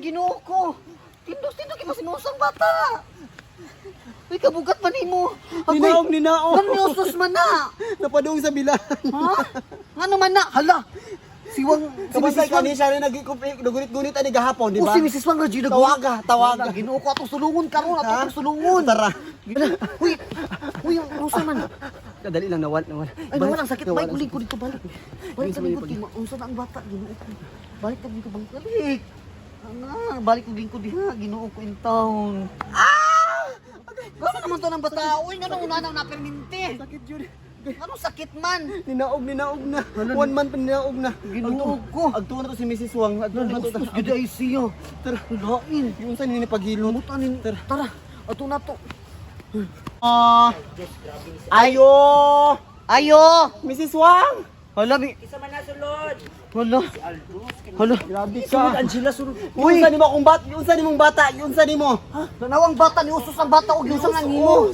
Ginoo ko. Tindos tindog kay masinusang bata. Uy, kabugat man nimo. Ninaog, ninaog. Nang niusos man na. Napadung sa bilahan. Ha? Ngano man na? Hala. Si Wang, si Kabantay Mrs. Wang. kani siya rin nagunit-gunit ani gahapon, di O ba? si Mrs. Wang Regina. Tawaga, tawaga. Hala, Ginoo ko atong sulungon karon, Ha? atong sulungon. Tara. Hala, uy. Uy, ang unsa man? Dali lang, nawal, nawal. Ay, nawala ang sakit. Nawala Balik uling ko dito, balik. Balik Bilis sa mo lingkod, kay maunsa na ang bata, Ginoo ko. Balik ka dito, balik. Balik. Ana, balik og lingkod diha, Ginoo ko in town. Ah! Ano naman to ng bata? Uy, nga nung una na naperminti. Sakit yun. Anong sakit man? Ninaog, ninaog na. One month pa ninaog na. Ginoo ko. Agtuon na to si Mrs. Wang. Agtuon na to. Ustos gyud ay siya. Tara. Lain. Yung saan ni paghilot. Muta ni Tara. Tara. Ato na to. Ah. Ayo! Ayo! Mrs. Wang! Hala, bi. Isa man na sulod. Hala. Hala. Grabe ka. Angela sulod. Uy! Unsa nimo akong bat? Unsa nimong bata? Unsa nimo? Ha? Tanawang bata ni usos ang bata og unsa nga nimo.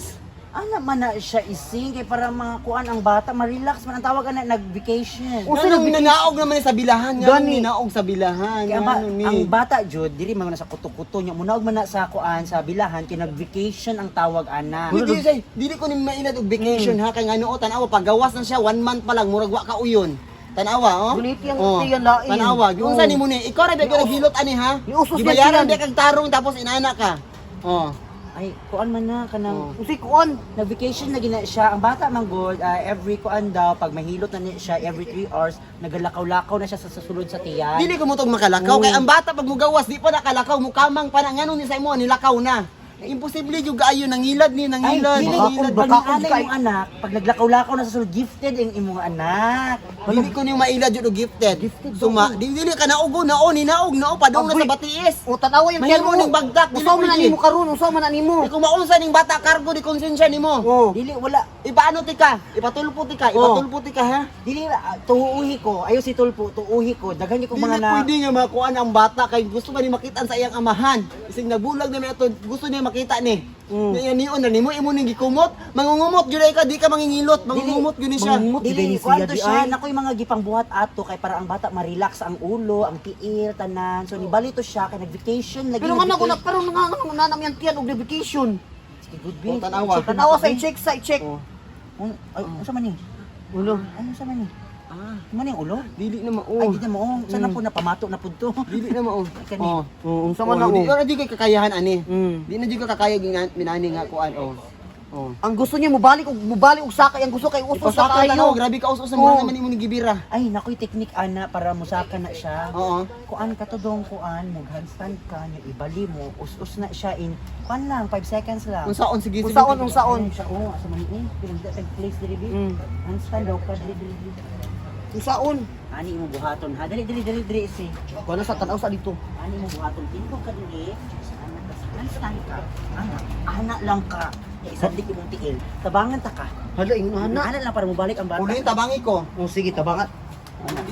Ana man na siya ising kay para makuan ang bata, ma-relax man ang tawag ana nag-vacation. Unsa Ganong nag- nanaog naman ni sa bilahan. Ganong Gani. ninaog sa bilahan. Kay ang, ba- Ngano ni? ang bata jud diri man na sa kuto-kuto nya munaog man na sa kuan sa bilahan kay nag-vacation ang tawag ana. Uy, dili say, dili ko ni mainad og vacation ha kay ngano tanawa pagawas na siya one month pa lang murag wa ka uyon. Tanawa oh. Guniti ang Oh. tiyan lain. Tanawa, giunsa Oh. nimo ni? Ikaw ra ba ko naghilot ani ha? Niusos niya Gibayaran tiyan. ba kag tarong tapos inana ka. Oh. Ay kuan man na kanang Unsay kuan? nag-vacation na gina siya. Ang bata man gud, every kuan daw pag mahilot na ni siya every 3 hours nagalakaw-lakaw na siya sa sulod sa tiyan. Dili ko mo tog makalakaw kay ang bata pag mugawas di pa nakalakaw mukamang pa na ngano ni sa imo nilakaw na. Imposible jud kaayo nangilad ni Ay, nangilad. dili, Nangilad. pag Bakakon nianay kay- imong anak, pag naglakaw-lakaw na sa sulod, gifted ang imong anak. Dili ko ni mailad jud og gifted. Gifted daw. Suma, dili ka naugo nao ni naog nao padung na sa Agoy. batiis. O tanawa yung Mahimo ning bagdak, dili Usaw man na pwede. nimo karon, usaw man na nimo. Di kung maunsa ning bata kargo di konsensya nimo. Oh. Dili, wala. Ipaano ti ka? Ipatulpo ti ka, ipatulpo ti ka ha. Dili, tuuhi ko. Ayo si Tulpo, tuuhi ko. Daghan ko Dili mga na... pwede nga makuan ang bata kay gusto ba ni makita sa iyang amahan. Isig nabulag na mi ato, gusto niya makita ni. Niya nion na nimo imo ning gikumot, mangungumot gyud ay ka di ka mangingilot, mangungumot gyud ni siya. Mangungumot. Dili, Dili, kuan siya to di siya. ay. Nakoy mga gipangbuhat ato kay para ang bata ma-relax ang ulo, ang tiil, tanan. So nibali to siya kay nag-vacation lagi. Pero nga na nag-vacation. na pero nga nga na nang tiyan og vacation. Sige, good Oh, babe. tanawa. Check Tanawa sa i-check sa i-check. Oh. Ay, unsa man ni? Ulo. Ano sa man ni? Ah, Man ni ulo? dili na mao. Ay, di na mo. Sana po na pamato na pud to. Dili na mao. Kani. Oh. Oo, unsa man na Oh, di oh. ora di kay kakayahan ani. Mm. Di na jud ka kakaya minani nga kuan oh. Oh. Ang gusto niya mobalik og sakay, ang gusto kay usos sa Ipasaka kayo. tanaw, grabe ka us-us na mura Oh. naman imo ni gibira. Ay, nakoy teknik ana para musaka na siya. Oo. Kuan ka to dong kuan, mag handstand ka nya ibali mo, us-us na siya in kuan lang 5 seconds lang. Unsaon sige sige. Unsaon, unsaon. Ayun siya, oh, asa man ni? Pinagda tag place diri bi. Handstand daw ka diri diri. diri. Unsaon? Ani imo buhaton ha. Dali dali dali diri si. Kuan sa tanaw sa dito. Ani imo buhaton tindog ka diri. Ana ka handstand ka. Ana, ana lang ka. Ya isadlik imong tiil. Tabangan ta ka. Hala ingon ana. Ana lang para mobalik ang bata. Ulin tabangi ko. Oh sige tabangan.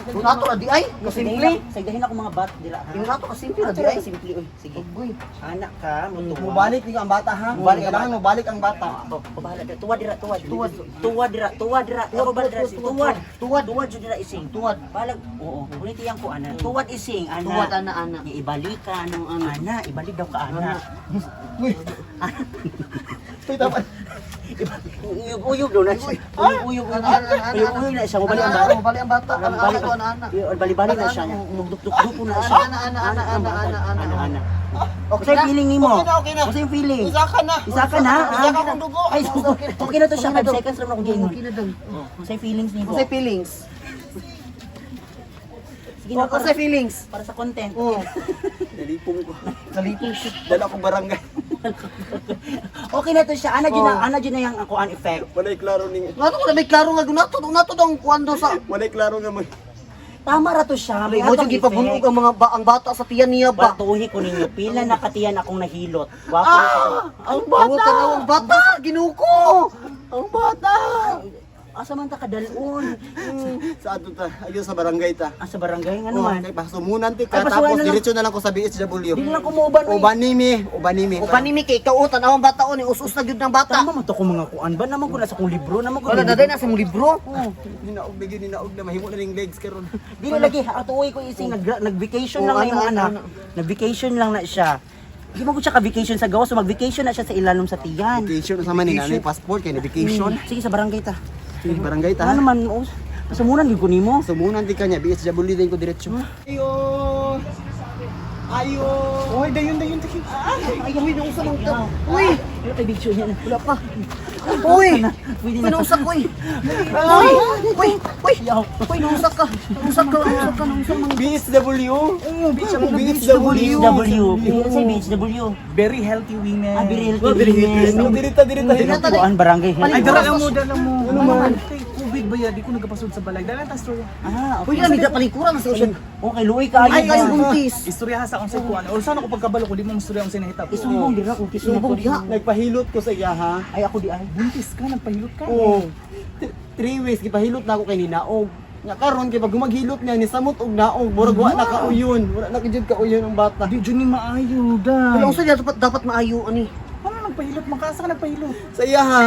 Kung ato ra di ay, kasimple. Sagdahin ako mga bat dira ha. Ingon ato kasimple ra Ato di ra ay. kasimple oy. Sige. Agoy. Ana ka, mutuwa. Mubalik ni ang bata ha. Mubalik ang Kailangan mubalik ang bata. Oh, pabahala dira. Tuwad dira, tuwad. Tuwad. Tuwad dira, tuwad dira. Tuwad dira, tuwad. Tuwad. Tuwad jud dira ising. Tuwad. Balag, oo. Ulit iyang ko ana. Tuwad ising ana. Tuwad ana ana. Nga ibalik ka ano ana. Ana, ibalik daw ka ana. Uy. Uy, dapat. Uyog-uyog daw na siya. Uyog-uyog. Uyog-uyog na siya. Mubalik ang bata. Mobalik ang bata. Ana Balik ana ana ana. Bali-bali na siya. Dugdug-dugdug na siya. Ana ana ana ana ana ana Ana ana. Okay Unsay na? feeling nimo? Okay na, okay na. Unsay feeling? Isa ka na. Isa ka na? Isa ka akong dugo. Ay, okay na to siya. 5 seconds lang akong giingon. Okay na daw. Unsay feelings nimo? Unsay feelings? Sige na, para, Unsay feelings? para sa content. Oh. Nalipong ko. Nalipong siya. Dala ko barangay. Okay na to siya. Ana jud na, Oh. ana jud na yang ako an effect. Walay klaro ning Ngano ko na may klaro nga gunato, gunato daw ang kuan daw sa walay klaro nga mag Tama ra to siya. May May mo atong gipabunog effect. ang mga ba, ang bata sa tiyan niya ba. Batuhi ko ninyo. Pila na katiyan akong nahilot. Wapo ah! Ang Ang bata, ang bata, Ginoo ko. Ang bata! Asa man ta kadalon? Sa ato ta, ayo sa barangay ta. Ah, sa barangay nga Oh, naman. kay pasumunan ti Ay, ka pasuhan tapos na lang. diretso na lang ko sa BHW. Di na lang kumuuban oy. Ubanimi, ubanimi. Ubanimi kay ikaw oh, tan-awang bata oh, ni us-us na gyud ng bata. Tama man to ko mga kuan ba naman ko na sa kong libro naman ko. Wala na din nasa mong libro. Ninaog na gyud, ninaog na mahimo na ring legs karon. Di na lagi ato oy ko ising nag-vacation Oh, lang na ana, imong ana, anak. ana. Nag-vacation lang na siya. Di mo ko siya ka-vacation sa gawas, so mag-vacation na siya sa ilalom sa tiyan. Vacation sa man ni nanay passport kay na vacation. Sige, sa barangay ta. Sige, barangay ta. Ano man, oh, pasumunan gyud ko nimo. Sumunan ti kanya BHW din ko diretso. Ayo. Ayo. Oy, dayon, dayon, dayon. Ay, uy, nausa man ka. Uy, Wala kay video niya na. wala pa. Uy, Pwede uy, na. nausa ko, uy. Uy, uy, uy. Uy, nausa ka. Nausa ka, nausa ka, nausa man. BSW. Oo, BSW. BHW. Sa BHW. Very healthy women. Ah, very healthy women. Dirita, dirita. Dirita. Kuan barangay health. Ay, dala mo, dala mo. Ano man? Kay COVID ba yan? Di ko nagkapasod sa balay. Dala ta istorya. Ah, Uy, okay. lami da palingkuran sa ocean. Okay, luoy kaayo. Ay, kayo ba? buntis. Istorya ha sa unsay kuan. Or sana ko pagkabalo ko di mo istorya unsay nahitabo. Isumbong dira kung kiss Isumbong diha. Nagpahilot ko sa iya ha. Ay, ako di ay. Buntis ka, nagpahilot ka. Oo. 3 weeks gipahilot na ako kay ninaog. Nga karon kay pag gumaghilot niya ni samot og naog, murag wa na kauyon. Wala na jud kauyon ang bata. Di jud ni maayo, day. Wala usa dapat dapat maayo ani. Ano nagpahilot? Makasa ka nagpahilot. Sa iya ha.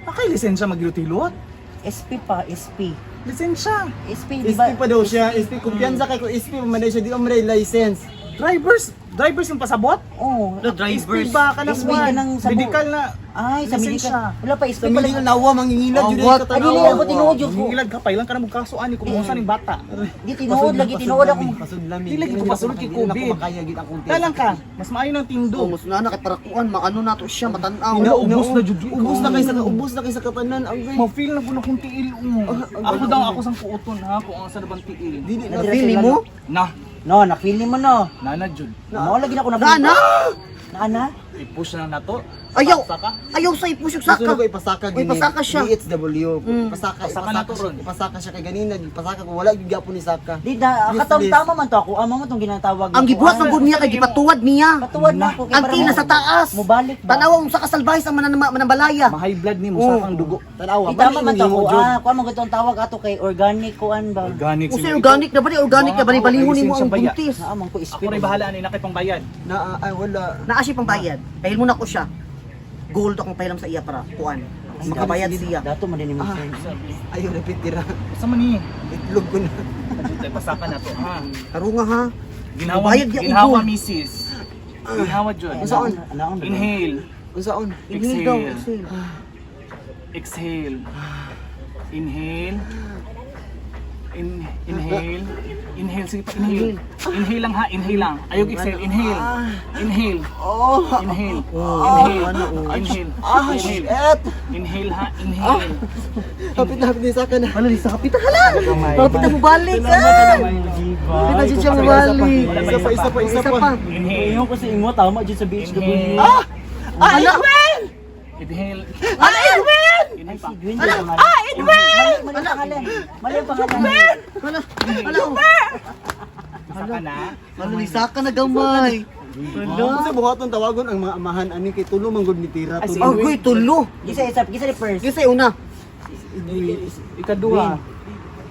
Nakay lisensya maghilot-hilot? SP pa, SP. Lisensya. SP, di SP ba? pa daw siya, SP kumpiyansa kay ko SP pa man siya di man may license. Drivers, drivers yung pasabot? Oo. The SP ba ka ng SP ka ng sabo. Medical na. Ay, sa medical. Lisensya. Wala pa, SP Sa pala. medical nawa mangingilad jud Oh, what? ka Ay, dili tanawa. ako tinuod yun ko. Mangilad ka pa, ilang ka na magkaso ani kung unsa ning bata. Di tinuod lagi, tinuod ako. Pasudlami. Di lagi ko pasulod kay Dili na ko COVID. makaya gid akong test. Dalang ka, mas maayo ng tindo. Oh, mas na kay para kuan maano na to siya matan-aw. Wala, ubos na jud. Ubos na kay sa katanan ang gay. Ma-feel na po na kong tiil. Oh. Ako daw ako sang kuoton ha, kung ang sa na bang tiil. Dili na Nadira Feel sa mo? Na, No, na-feel ni mo no. nana jud. Mao lagi na ako na. Na na. Naana? I-push na nato. Ayaw. Saka. Ayaw sa ipusyok Gusto saka. na ko ipasaka Uy, gini. pasaka siya. BHW. Ipasaka, Pasaka ipasaka na to siya. ron. Ipasaka siya kay ganina, ipasaka ko wala gyud gyapon ni Saka. Di da, Yes, katang please. tama man to ako. Amo mo tong ginatawag. Ang gibuhat ng gud niya kay gipatuwad niya. Patuwad na ako. kay Ang para tila sa taas. Mubalik ba? Tanawa unsa ka salbahe sa manambalaya. Ma-high blood ni mo Oh. sa kang dugo. Tanawa, Di tama man to ako. himo, Jud. Ah, kuan mo gitong tawag ato kay organic kuan ba? Organic. Usa organic na ba ni organic na ba ni balihon nimo ang buntis. Naa man ko SP. Ako rin bahala ani nakay pangbayad. Na ay wala. Naa siya pangbayad. Dahil mo na ko siya. Gold akong pahilam sa iya para kuan. Makabayad siya. Dato man din ni mo. Ah. Ayaw repeat tira. Sa man ni? Itlog ko na. Tay pasaka na to ha. Karunga ha. Ginhawa, Bayad niya ginhawa ugol. misis. Ginhawa jud. Unsaon? Anaon ba? Inhale. Unsaon? Inhale daw. Exhale. Exhale. Exhale. Inhale. Inhale. Inhale. Sige pa, inhale. Inhale lang ha, inhale lang. Ayog exhale, inhale. Inhale. Oh. Inhale. Inhale. Inhale. Ah, Inhale. shit. Inhale ha, inhale. Hapit na hapit ni Saka na. Hala, sa kapita hala. Kapita mo balik ah. Kapita jud siya mo balik. Isa pa, isa pa, isa Isa pa. pa. Inhale. Ingon ko sa imo tama jud sa BHW. Inhale. Ah! Ala! Inhale. Ala, Edwin! Inhale Ay, pa. si Dwayne jud naman. Ah, Edwin! Mali ang pangalan. Mali ang pangalan. Hala, hala. oh. Saka na. Hala, ni Saka na gamay. Hala. Kasi buhaton tawagon ang mga amahan ani kay tulo man gud ni tira Ay, si tulo. Oh, goy, tulo. Gisa isa, gisa ni first. Gisa una. Ikaduha.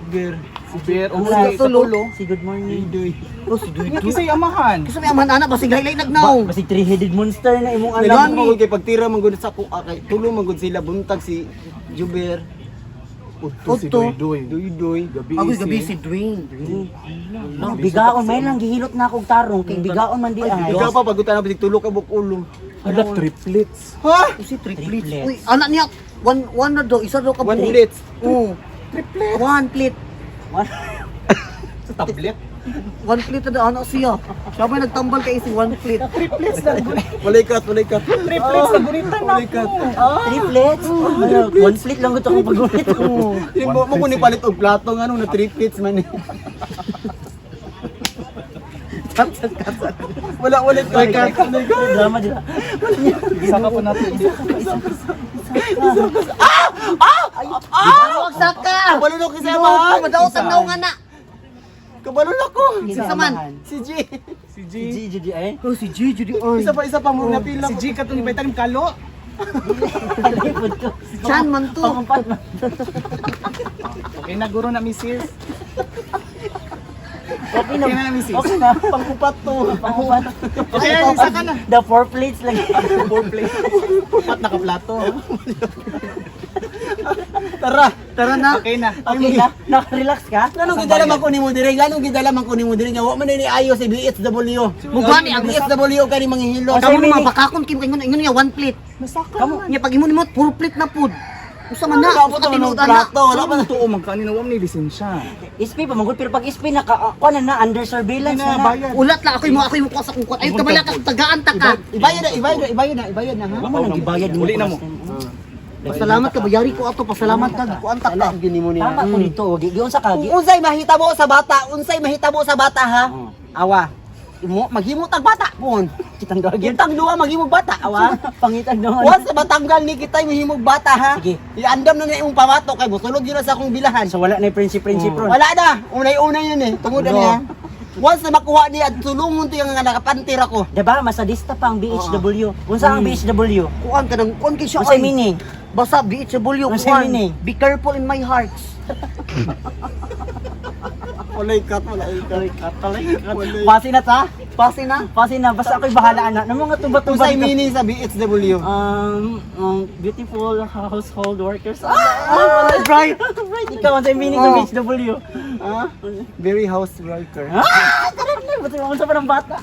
Ger. Si Bear. O Ang si tulo. Tulo. Si good morning. Idoy. Oh, si Duy. Nga kisay amahan. Kasi may amahan ana basig laylay nagnaw. Basig three-headed monster na imong anak. Nagano man gud kay pagtira man gud sa ko kay tulo man gud sila buntag si Juber. Udto si Udto. Doy Doy. Doy Doy. Gabi Agoy gabi si Dwayne. No, bigaon may lang gihilot na akong tarong kay bigaon man di ay. Ikaw pa pagutan na bisig tulo ka buk ulo. Hala, triplets. Ha? Oh, si triplets. Triplets. Uy, anak niya one one na daw, isa daw ka One buo. plate. Oo. Triplets. One plate. Sa tablet. One plate na daw anak siya. Siya ba nagtambal kay si one plate? Triplets na guni. Walay cut, walay cut. Triplets na gunita na Walay cut. ako. Triplets. One split lang gusto akong pagulit. Di mo mo kunin palit og plato nga na triplets man eh. Wala walay cut. Walay cut. Drama di ba? Saka po natin. Ah! Wag saka. Kabalo na ko sa Ginoo ko, amahan. madaot ang naong anak. Kabalo na ko. Isa man. Si G. Si G. G G G ay. Oh, si G, G, ay. Isa pa mo na pila Si G katong ibay tanim kalo. Alipod ko. Chan man to. Pangumpat man. Okay na, guro na, misis. Okay na. Okay na, misis. Okay na. Pangkupat to. Pangumpat. Okay na, isa ka na. The four plates lang. Four plates. Upat nakaplato. Tara. Tara na. Okay na. Okay na. Nakarelax ka? Nganong gidala man ko nimo dire? Nganong gidala man ko nimo dire nga wa man ni ayo si BHW. Mugani ang BHW kani manghihilot. Kamo naman bakakon kim kay ingon nga one plate. Masaka. Kamo nya pag imo nimo four plate na pud. Usa man na, Wala usa pa ka to tinuod ng ana. plato, wala pa Wala pa tuo magkanin na wa man ni lisensya. SP pa manggod pero pag SP naka kuan na na under surveillance Hindi na, na na. bayad. Ulat la ako'y mo kuha sa kungkot. Ay kabala ka tagaan ta ka. Ibayad na, ibayad na, ibayad na, ibayad na ha. Mo nang gibayad mo. Uli na mo. Pasalamat ka bayari ko ato, pasalamat ka kuan ta ka. Gini mo niya. Tama ko dito. Giunsa ka? Kung unsay mahitabo sa bata, unsay mahitabo sa bata ha? Awa. Imo maghimo tag bata kun. Kitang duha gyud. Kitang duha maghimog bata, awa. Pangitang duha. Wa sa batanggal ni kitay mahimog bata ha. Sige. Iandam na na imong pamato kay mosulod yun na sa akong bilahan. So wala na yung prinsip-prinsip ron. Wala na, unay-unay yun eh. Tungod na No. niya. Once na makuha niya at tulungon to yung nga nakapantir ako. Diba? Masadista pa ang BHW. Unsa ang BHW? Kuan ka nang kuan kay siya. Unsay ay. meaning? Basta BHW Unsay kuan. meaning? Be careful in my hearts. Walay cut, walay cut. Pasi na ta? Pase na. Pasi na. Basta ako'y bahala na. Nang mga tuba-tuba Unsay dito. meaning sa BHW? Beautiful household workers. Ah! Right. Right. Ikaw, unsay meaning sa Oh. BHW? Ha? Very house worker. Ah! Sarap na! Ba't unsa pa ng bata?